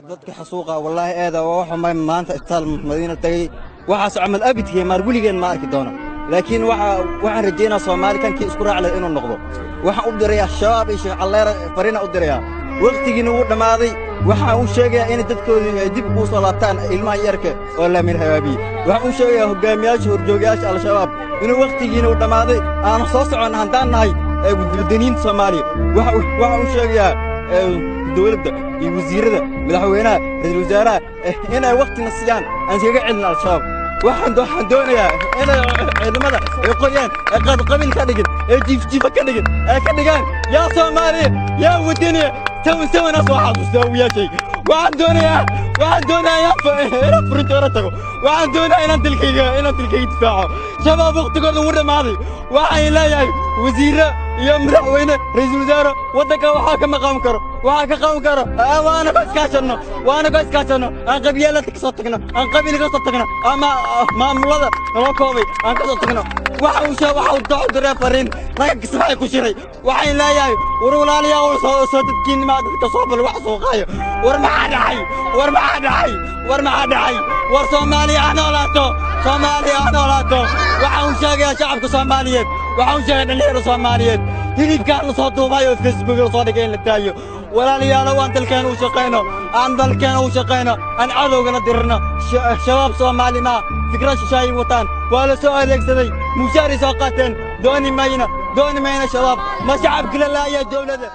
Dadka xasuuqa wallaahi eeda waa waxa maanta isbitaal Madiina tagay. Waxaas camal abidkii maar weligeen ma arki doono, laakiin waxaan rajaynaa Soomaali kankii isku raac leh inuu noqdo. Waxaan u dirayaa Shabaab iyo Sheekh Calleere fariina u dirayaa, wakhtigiina wuu dhammaaday. Waxaan u sheegayaa inay dadkoodii ay dib ugu soo laabtaan ilmaha yarka oo laamin habaabiyey. Waxaan u sheegayaa hoggaamiyaasha horjoogayaasha Al-Shabaab inuu wakhtigiina uu dhammaaday, aanu soo socon haddaan nahay wadaniinta Soomaaliya. Waxaan u sheegayaa dowladda iyo wasiirrada, madaxweynaha, ra'iisul wasaaraha inay wakhtina siiyaan aan iskaga celin Al-Shabaab. Waxaan doonayaa inay ciidamada ay qoryaan ay qabiil ka dhigin, ay jiifjiifa ka dhigin, ay ka dhigaan yaa Soomaaliya yaa wadaniya. 77aas waa xasuustaa wiyaashay. Waxaan doonayaa inaan furintoora tago. Waxaan doonayaa inaan dalkayga difaaco. Shabaab wakhtigooda wuu dhammaaday. Waxaan leeyahay wasiirro iyo madaxweyne, ra'iisul wasaare, waddanka waxaa kama qaban karo, waxaa ka qaban karo waana ka iskaashanno, aan qabyaalada ka soo tagno, aan qabiil ka soo tagno, ama maamulada nala koobay aan ka soo tagno. Waxa uu doo diray fariin ragga Kismaayo ku shiray. Waxaan leeyahay, war walaalayaal, soo dadkiinima dadka soo bal wax soo qaayo. War maxaa dhacay? War maxaa dhacay? War maxaa dhacay? War Soomaaliya ha noolaato! Soomaaliya ha noolaato! Waxaan u sheegayaa shacabka Soomaaliyeed, waxaan u sheegay dhalinyarada Soomaaliyeed, hilibkaan la soo duubayo oo Facebook la soo dhigay in la daayo. Walaalayaalo, waan dalkeena u shaqayno, aan dalkeena u shaqayno, aan cadowgana dirirno. Shabaab Soomaali maa, fikrad shishaayay wataan, waa la soo adeegsaday, mushaaray soo qaateen. Dooni mayno, dooni mayno Shabaab. Ma shacabka la laaya dowladda.